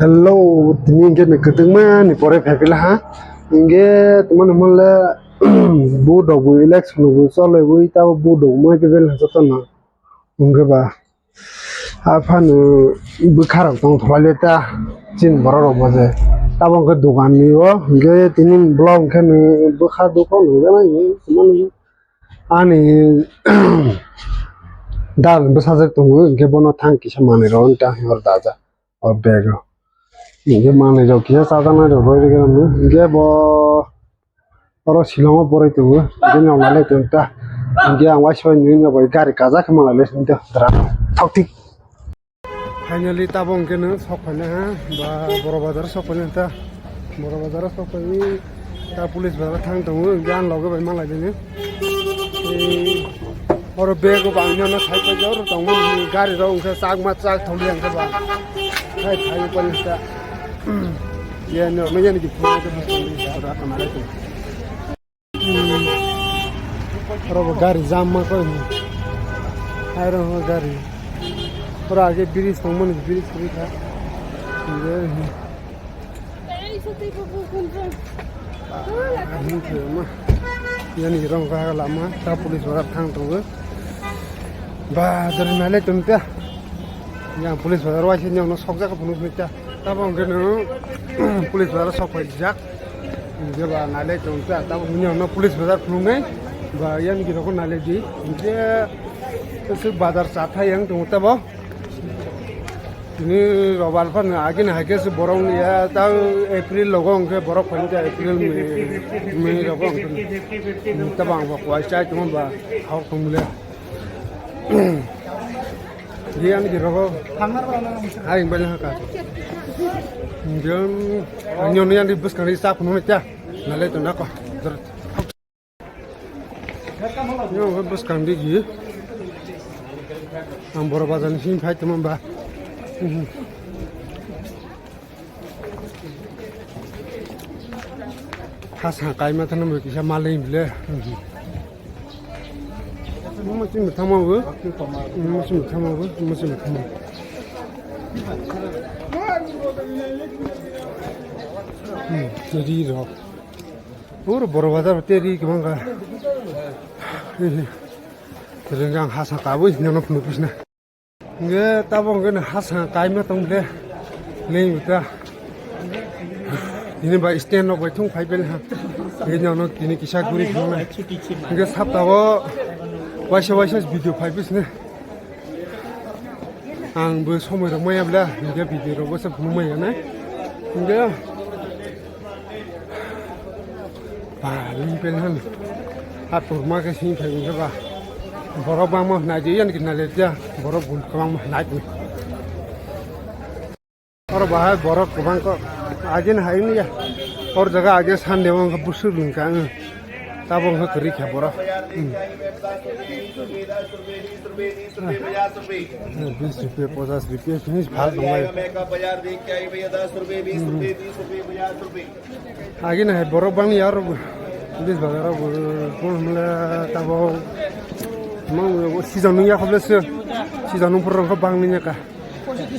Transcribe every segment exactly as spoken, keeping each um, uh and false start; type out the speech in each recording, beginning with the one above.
Hello, tini hwnkhe ni kwtwngma ni pore phaiphila ha. Hwnkhe tongmani hwnle vote rok bo election rok bo cholaiwi tabo vote rok mai phaiphila ha jotono. Hwnkhe ba aphano bwkha rok tong thwlai le ta chini borok rok bo je. Tabo hwnkhe dogan ni o hwnkhe tini vlog hwnkhe ni bwkha dukha nungjaknai hinwi tongmani. Ani dal bwsajwk tongo, hwnkhe bono thang kisa manwi rw ta hwnwi hor daja o bag o. Hwnkhe manwi rok kisa chajaknai rok rwi rwgwi rw, hwnkhe bo oro Shillong o poroi tongo, hwnkhe nw nai lai tong ta. Hwnkhe ang uaisa bai nini bai gari kajak khe manlai le sini ta dra thok thik. Finally, tabok hwnkhe nwng sok phaina ha, ba Boro Bazar sok phaina ta. Boro Bazar sok phaiwi ta police bazar thang tongo, hwnkhe ang loge bai malai dini. Tei oro bag o bangni ano sai paijak oro tongmani gari rok hwnkhe chakma chak tholi hwnkhe ba. Hai phaiwi police ta. Ye no, no, ye no, ki phone ko. Oro bo gari jam ma koi. Hai rw gari. Oro age bridge tongmani bridge kwrwi kha. Yani rong kha lama ta police bazar thang tongo. Ba dori nai le tong ta. Yang police bazar waise nyong no sokjak phunuk ni ta. Tabo hwnkhe nwng police bazar sok phai jak. Hwnkhe ba nai le tong ta. Tabo hwnkhe nwng police bazar phunuknai. Ba yang giro ko nai le di. Hwnkhe se bazar cha thai yang tong tabo. Tini robar phan age na hake se borok ya ta April logo hwnkhe borok phan ta April, May, May rogo hwnkhe. Tabo ang ba kwai chai tong ba hok tong le. Diyan di rogo. Hai bale haka. Diyan nyon yan di bus kari sa kuno ta. Nale to nako. Yo bus kang di gi. Ang Boro Bazar ni sini phai tongma ba. Hasa kaima thangma kisa malai bile. Musi muthama bo. Musi muthama bo. Musi muthama. Hmm, jadi rok. Puro Boro Bazar te ri kwbang kha. Renggang hasa kabui nang phunuk bisna. Nge tabo nge hasa kaima tong le. Nei uta. Ini ba stand rok bai thung phai bel ha. Ini ono tini kisa guri thung na. Nge sap tabo waisa waisa video phai bisna. Ang bo somoi rok maya bla, hingke video rok bo se phunuk maya na. Hingke ba ling pen han. Ha tur ma ke sing phai hingke ba. Borok bangma nai je yan ke na le ja. Borok bul kwbangma nai. Oro bahai borok kwbang kok. Ajin hai ni ya. Or jaga age Sunday wng busur lingka. Tabo wng kwrwi kha borok. Hmm. Bis rupiya, pachas rupiya, finish bhal tonglai. Agi na hai borok bang ya oro bis bazar oro bo, kono hwnle tabo mang season nung ya khoble se, season nung phuru rok bang nung ya ka.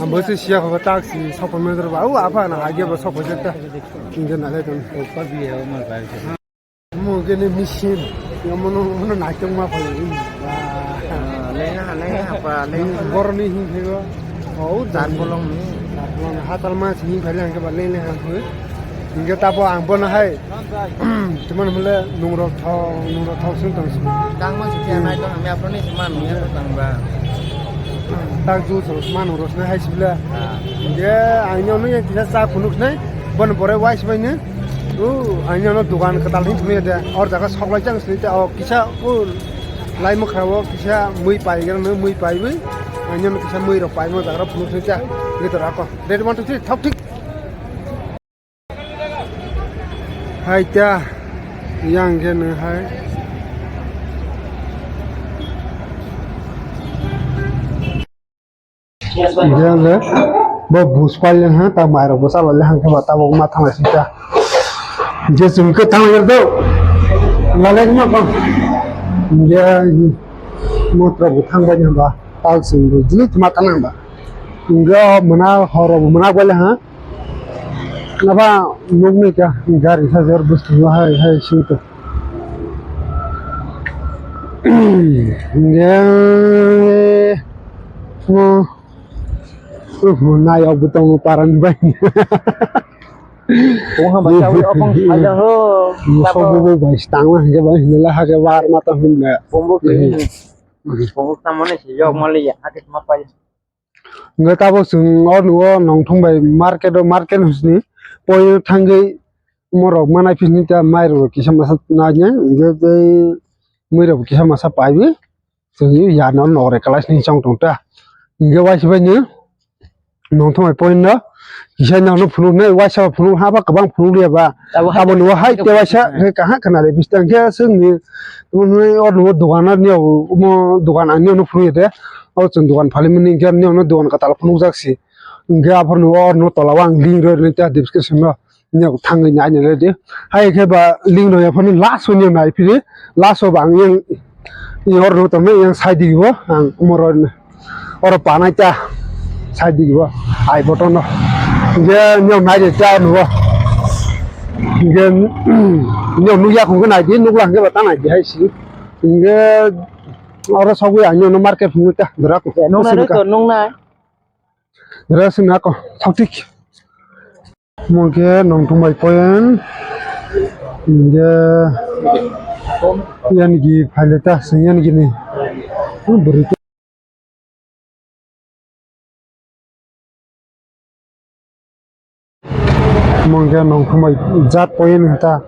Ang bo se siya khoba tak si sokol meter ba, u apa na agi bo sokol jeta. India na le ton. Mo gini machine, yang mono mono naitung ma phayo. Lenga lenga apa lenga. Boroni hing phego. Oh, dan bolong ni. Bolong hatal ma sing phai lang ke ba leng leng hang phoi. Hingke tabo ang bono hai. Cuman mole nungrok thok, nungrok thok sing tong sing. Tang ma sing ya nai tong ami apa ni man ya tang ba. Tak ju so man nungrok sing hai sibla. Hingke ang nyo nung yang kisa sa kunuk nai. Bono bore wai sibai ni. O, ang nyo no dogan katal hing thumia de. Or jaga sok lai chang sini te o kisa o lai mokha o kisa mui pai gana mui pai bai. Ang nyo no kisa mui rok pai mo jaga phunuk sini te. Gitu rako. Ready, one, two, three, thok thik. Hai ta, yang khe nw hai. Yang le, bo bus pai le ha, ta mai rok bo chala le hang khe ba ta bo ma thang lai sing ta. Je sung khe thang le do. La le ma ko. Je mo tra bu thang ba ni ba, ta sung bu ji ma thang ba. Nga mana horo mana bai le ha. Aba nukni ka gari sa jor bwskango hai hai swi to. Hingke mo, mo nayok bo tongo parani bai. Kung ha ba chawi okong phaida ho. Mo sobo bo bai stang ma hingke bai hingke la hake bar mata hingke. Bumbo kini. Bumbo tamone si yok mali ya hake ma pai. Hingke tabok chwng o nugo Nongthong bai market o, market hwsni poino thangwi morok manai phini ta mairok kisa masa nainai hingke tei muirok kisa masa paiwi chwng ya no nokre kwlai sini chong tong ta hingke waisa bai no Nongthong bai poino kisa no phunuk nai waisa phunuk haba kwbang phunuk liya ba abo nugo hai te waisa hingke kaha khna re bista hingke chwngni o nugo dogan ani o dogan ani o phunuk ya de. O chwng dogan phalimani hwnkhe ani ono dogan kwtal phunukjak si. Hwnkhe aphuru o norok tola o ang link rw rwni tei description o nini thangwi naina ready. Hai khe ba link rw yaphano last o nini naiphiri, last o ba ang yang oro no tongmani yang side digi bo ang omo rw rwni. Oro panai ta side digi bo ai button o. Hwnkhe nini naidi ta nugo. Hwnkhe nini nukya khungkhe naidi, nukla hwnkhe ba ta naidi hai si. Hwnkhe Oro sogwi ang nini market phunuk ta dora ko. Nung nai to nung nai. Dora sini ako thoktik. Mungke Nongthong bai poyan. Inge yan gi phaile ta sing yan gi ni. Buri. Mungke Nongthong bai jat poyan hata.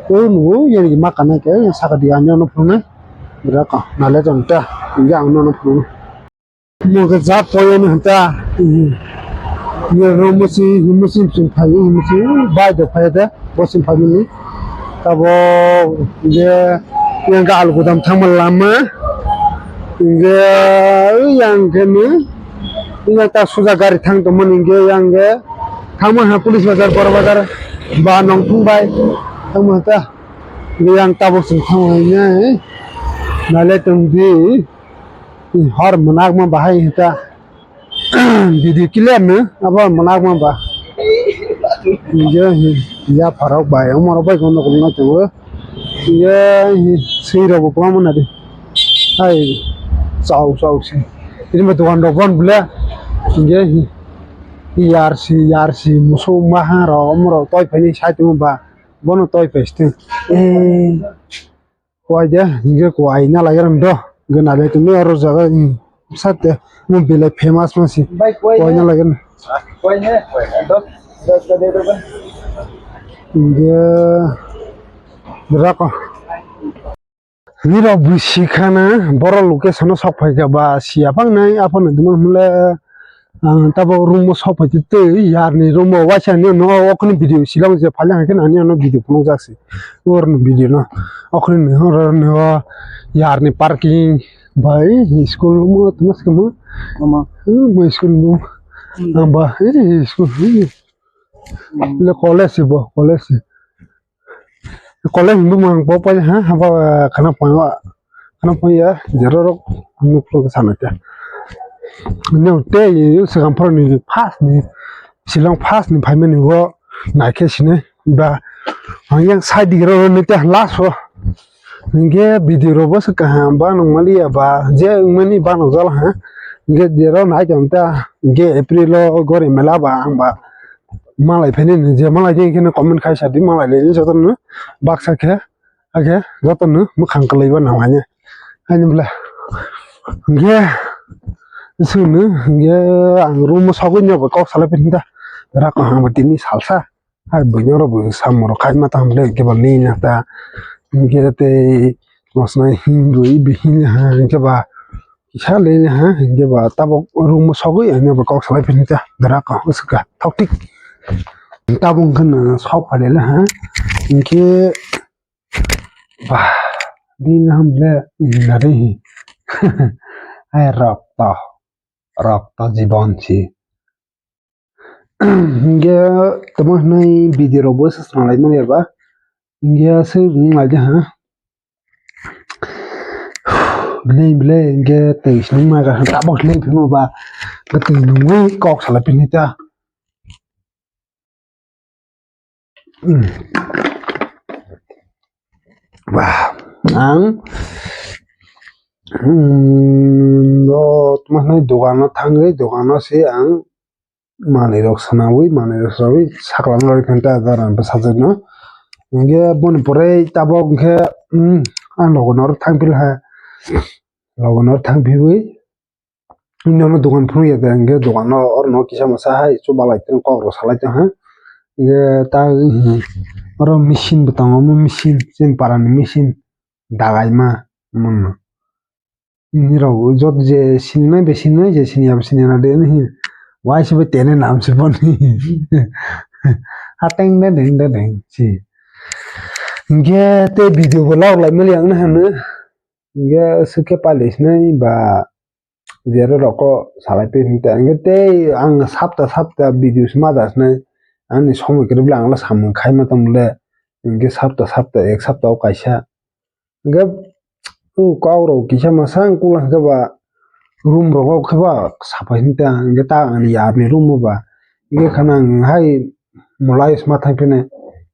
O nugo yani ma kanai ke saka di ani ono phunai. Bra ka nale jon ta. Inge ang ono phunai. Mungke jat poyan hata. Ye ro musi musi chum phai musi bai de phai de. Bosin phaimani. Tabok hingke yang ke alu gudam thangma lama. Hingke yang ke ni yang ta suja gari thang tongmani hingke yang ke thangma ha police bazar, boro bazar ba Nongthong bai thangma ta. Hingke yang tabok chwng thangma hingke nale tongdi hor mwnakma bahai hingke. Video clear no abo mwnakma ba. Ye ya pharok bai omo rok bai kono kono tongo. Ye swi rok bo kwbangma nadi. Hai chao chao se. Ini ba dogan rok bon bole. Ye yar si yar si musu maha rok omo rok toi phai ni sai tongma ba. Bono toi phai site. Eh. Kuai de, hingke kuai na lagi rang do. Hingke nale tongni oro jaga, hmm, sate, mo belai famous ma si. Bai, kuai kuai na ne. Lagi rang. Kuai ne, dos, dos ka de do ba. Hingke, berako. Nirok bwsi khana, borok location o sok phai kha ba, si aphang nai, aphano duma hwnle, Ang tabok room o sok phai twi, yarni room o waisa ni no okni video silang je phaile hwnkhe ani ano video phunukjak se. Orni video no okni ni oro ni o yarni parking bai school room o tongma se mo. Ama. Hmm, bai school room. Hmm. Ang ba, eh, school, eh. Hmm. Le college se bo, college se. College ni bumung bo pai ha, haba khana poi wa, khana poi ya, jero rok nuklo sana te. Nyo te yu swkang phoro ni first ni, Shillong first ni phaimani bo naikhe sini ba, ang yang side digi rok ni te last o. Hingke video rok bo se kaham ba nung mali ya ba, je wngmani ba nung jala ha. Hingke jero nai tong ta, hingke April o gori mela ba ang ba. Malai phainani je malai khe kheno comment khai sadi malai le jotono baksa khe age jotono mukhang kwlaibo nang manya ani bwle hwnkhe chwngno hwnkhe ang room o sogwi no bo kok salai phinta rak kaham tini salsa hai buino rok bo samung rok khai ma tang bwle hwnkhe bo lina ta hwnkhe tei mosna hinwi bihini ha hwnkhe ba. Kisa le ha hingke ba tabok room o sogwi ani bo kok salai phini ta dara kaham swkha thoktik. Tabok wngkha na sok phaile ha hingke ba din ham le nari hi. Ai rokto rokto jibon si. Hingke tamo hinui video rok bo se swnam lai mani ba hingke se wng lai de ha. Bini bile hingke twi swnam ma tabok le phimo ba twi nungwi kok salai phini ta. Bah, ang, mm, no, tma hwnwi dogano thangwi, dogano se ang manwi rok swnawi, manwi rok swnawi saklang rwi khan ta dara bwsajwk no. Hingke boni pore tabok hingke, mm, ang logo no thang phil ha, logo no thang phiwi. Nono dogan phunuk ya de, hingke dogan no oro no kisa masa hai chubalai tong, kok rok salai tong ha. Hingke ta, hmm, oro machine bo tongo, omo machine, chini para ni machine, dagai ma, omo no. Nini rok jot je sini nai, be sini nai, je sini ya, be sini ya na de, hmm. Wai se bai tene nam se boni. Ha teng de deng de deng, si. Hingke te video bo log lai mali ang na hanu. Hingke suke pali sinai ba, jero rok ko salai pe hinta. Hingke tei ang sapta sapta video se ma da sinai. Ani somoi kwrwi bwla ang la samung khai ma tong le. Hingke sapta sapta, ek sapta o kaisa. Hingke o kok rok kisa masa ang kula hingke ba room rogo khe ba sapai hinta. Hingke ta ani yar ni room o ba. Hingke khana ang hai mulai sma thang phine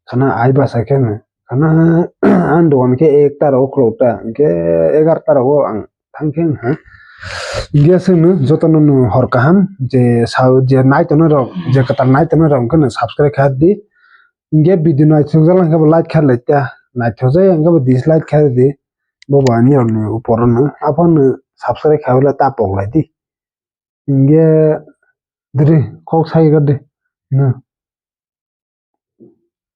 khana ai basa khe khana ang dogan khe ek ta rok uklok ta. Hingke egar ta rogo ang thang khe wngkha. Hingke chwngno jotono no hor kaham je sao je nai tongnai rok, je kwtal nai tongnai rok hwnkhe no subscribe kha di. Hingke video naithok jala hwnkhe bo like kha lai ta, naithok jaya hwnkhe bo dislike kha di. Bo bo ani rok ni upor no aphano subscribe kha wla ta pok lai di. Hingke diri kok sai ga di. No.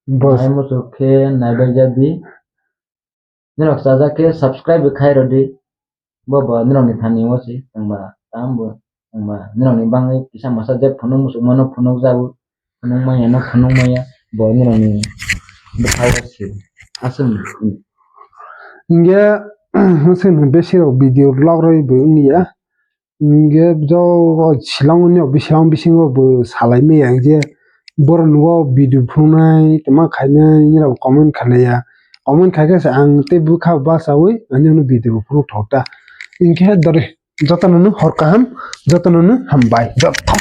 Bos. Nai muchuk khe naibaijak di. Norok chajak khe subscribe bo khai rw di. Bo bo norok ni thani o se, wngba tamo bo, wngba norok ni bagwi kisa masa je phunuk muchuk mano phunuk jago, phunuk manya no phunuk manya, bo norok ni bwkha o se. Aswk ni. Hingke, aswk ni besi rok video vlog rwi bo wngya. Hingke jo silong ni bisingo bo salai maya je borok ni o video phunuknai tongma khainai nini rok comment khailaiya, comment khaikhe se ang tei bwkha bachawi ani ono video bo phunuk thok ta. Hingke dori jotono no hor kaham, jotono no hambai joto.